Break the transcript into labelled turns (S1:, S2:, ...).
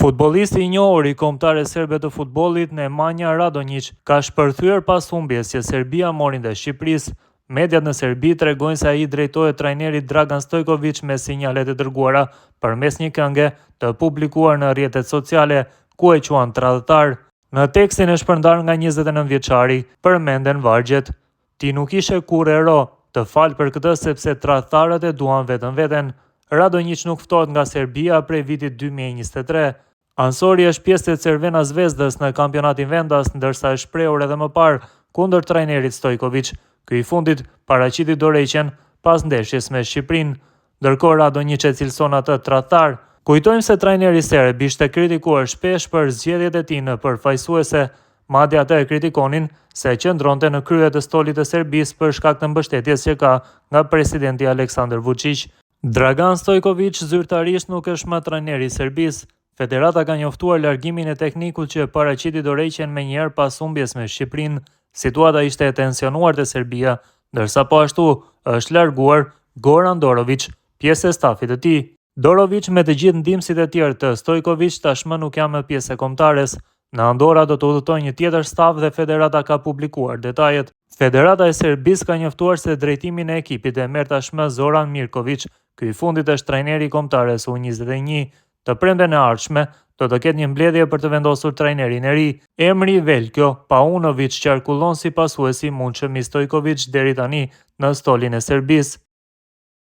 S1: Futbollisti i njohur i kombëtares serbe të futbollit, Nemanja Radonjiq, ka shpërthyer pas humbjes që Serbia mori ndaj Shqipërisë. Mediat në Serbi tregojnë se ai i drejtohet trajnerit Dragan Stojkoviq me sinjalet e dërguara përmes një kënge të publikuar në rrjetet sociale, ku e quan tradhtar. Në tekstin e shpërndarë nga 29 vjeçari, përmenden vargjet: Ti nuk ishe kurrë hero, të fal për këtë sepse tradhtarët e duan vetëm veten. Radonjiq nuk ftohet nga Serbia prej vitit 2023. Anësori është pjesë e Crvena Zvezdës në kampionatin vendas, ndërsa është shprehur edhe më parë kundër trajnerit Stojkoviq. Ky i fundit paraqiti dorëheqjen pas ndeshjes me Shqipërinë. Ndërkohë Radonjiq e cilëson atë tradhtar. Kujtojmë se trajneri serb ishte kritikuar shpesh për zgjedhjet e tij në përfaqësuese, madje atë e kritikonin se qëndronte në krye të stolit të Serbisë për shkak të mbështetjes që ka nga presidenti Aleksandar Vuçiq. Dragan Stojkoviq zyrtarisht nuk është më trajneri i Serbisë. Federata ka njoftuar largimin e teknikut që paraqiti dorëheqjen menjëherë pas humbjes me Shqipërinë. Situata ishte e tensionuar te Serbia, ndërsa po ashtu është larguar Goran Dorovic, pjesë e stafit të tij. Dorovic me të gjithë ndihmësit e tjerë të Stojkovic tashmë nuk janë më pjesë e kombëtares. Në Andorra do të udhëtojë një tjetër staf dhe federata ka publikuar detajet. Federata e Serbisë ka njoftuar se drejtimin e ekipit e merr tashmë Zoran Mirkovic. Ky i fundit është trajneri i kombëtares U21. Të premten e ardhshme do të ketë një mbledhje për të vendosur trajnerin e ri. Emri Veljko Paunovic qarkullon si pasuesi i mundshëm i Stojkovic deri tani në stolin e Serbisë.